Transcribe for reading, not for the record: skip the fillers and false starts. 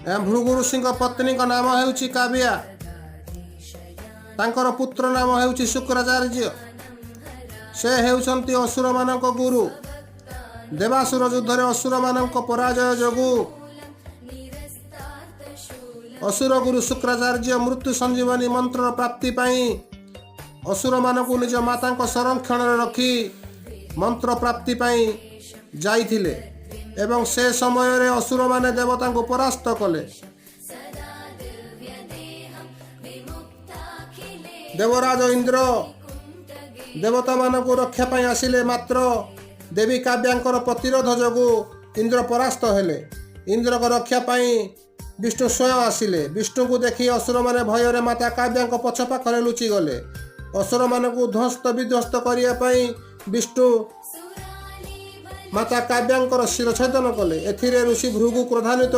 ଏବଂ ଭୃଗୁ ଋଷିଙ୍କ ପତ୍ନୀଙ୍କ ନାମ ହେଉଛି କାବ୍ୟା। ତାଙ୍କର ପୁତ୍ର ନାମ ହେଉଛି ଶୁକ୍ରାଚାର୍ଯ୍ୟ। ସେ ହେଉଛନ୍ତି ଅସୁରମାନଙ୍କ ଗୁରୁ। ଦେବାସୁର ଯୁଦ୍ଧରେ ଅସୁରମାନଙ୍କ ପରାଜୟ ଯୋଗୁଁ ଅସୁର ଗୁରୁ ଶୁକ୍ରାଚାର୍ଯ୍ୟ ମୃତ୍ୟୁ ସଞ୍ଜୀବନୀ ମନ୍ତ୍ରର ପ୍ରାପ୍ତି ପାଇଁ ଅସୁରମାନଙ୍କୁ ନିଜ ମାତାଙ୍କ ସଂରକ୍ଷଣରେ ରଖି ମନ୍ତ୍ର ପ୍ରାପ୍ତି ପାଇଁ ଯାଇଥିଲେ ଏବଂ ସେ ସମୟରେ ଅସୁରମାନେ ଦେବତାଙ୍କୁ ପରାସ୍ତ କଲେ। ଦେବରାଜ ଇନ୍ଦ୍ର ଦେବତାମାନଙ୍କୁ ରକ୍ଷା ପାଇଁ ଆସିଲେ, ମାତ୍ର ଦେବୀ କାବ୍ୟାଙ୍କର ପ୍ରତିରୋଧ ଯୋଗୁଁ ଇନ୍ଦ୍ର ପରାସ୍ତ ହେଲେ। ଇନ୍ଦ୍ରଙ୍କ ରକ୍ଷା ପାଇଁ ବିଷ୍ଣୁ ସ୍ୱୟଂ ଆସିଲେ। ବିଷ୍ଣୁଙ୍କୁ ଦେଖି ଅସୁରମାନେ ଭୟରେ ମାତା କାବ୍ୟାଙ୍କ ପଛ ପାଖରେ ଲୁଚିଗଲେ। ଅସୁରମାନଙ୍କୁ ଧ୍ୱସ୍ତ ବିଧ୍ୱସ୍ତ କରିବା ପାଇଁ ବିଷ୍ଣୁ ମାତା କାବ୍ୟାଙ୍କର ଶିରଛେଦନ କଲେ। ଏଥିରେ ଋଷି ଭୃଗୁ କ୍ରୋଧାନ୍ୱିତ